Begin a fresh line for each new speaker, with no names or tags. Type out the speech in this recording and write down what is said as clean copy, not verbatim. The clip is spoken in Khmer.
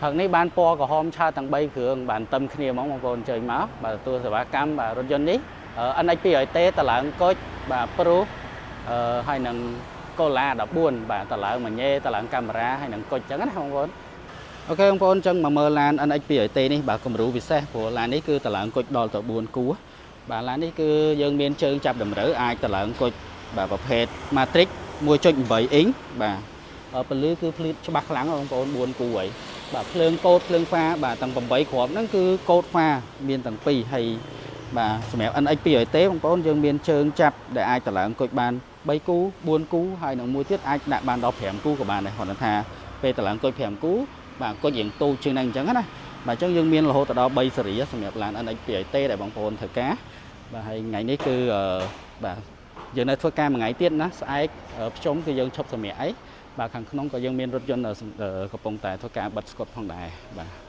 ព្រឹកនេះបានពណ៌ក្រហមឆើតទាំង3គ្រឿងបានទឹមគ្នាហ្មងបងប្អូនអញ្ជើញមកបាទទទួលសេវាកម្មបាទរថយន្តនេះ NX 200T តឡើងគុជបាទព្រុសហើយនឹងកូឡា14បាទតឡើងម៉ាញ៉េតឡើងកាមេរ៉ាហើយនឹងគុជអញ្ចឹងណាបងប្អូន។ OK បងប្អូនអញ្ចឹងមកមើលឡាន NX 200T នេះបាទគំរូពិសេសព្រោះឡាននេះគឺតឡើងគុជដល់ទៅ4គូបាទឡាននេះគឺយើងមានជើងចាប់តម្រូវអាចតឡើងគុជបាទប្រភេទ Matrix 1.8 អ៊ីងបាទពន្លឺគឺភ្លឺច្បាស់ខ្លាំងបងប្អូន4គូហើយបាទភ្លើងកូតភ្លើងហ្វាបាទទាំង8គ្រាប់ហ្នឹងគឺកូតហ្វាមានទាំងពីរហើយបាទសម្រាប់ NX 200T បងប្អូនយើងមានជើងចាប់ដែលអាចតឡើងគុជបាន3គូ4គូហើយនឹងមួយទៀតអាចដាក់បានដល់5គូក៏បានដែរគ្រាន់តែថាពេលតឡើងគុជ5គូបាទគុជរៀងទូចជាងហ្នឹងអញ្ចឹងណាបាទអញ្ចឹងយើងមានរហូតដល់3ស៊េរីសម្រាប់ឡាន NX 200T ដែលបងប្អូនធ្វើការបាទហើយថ្ងៃនេះគឺបាទយើងនៅធ្វើការមួយថ្ងៃទៀតណាស្អែកភ្ជុំគឺយើងឈប់សម្រាកអីបាទខាងក្នុងក៏យើងមានរថយន្តកំពុងតែធ្វើការបិទស្កុតផងដែរបាទ។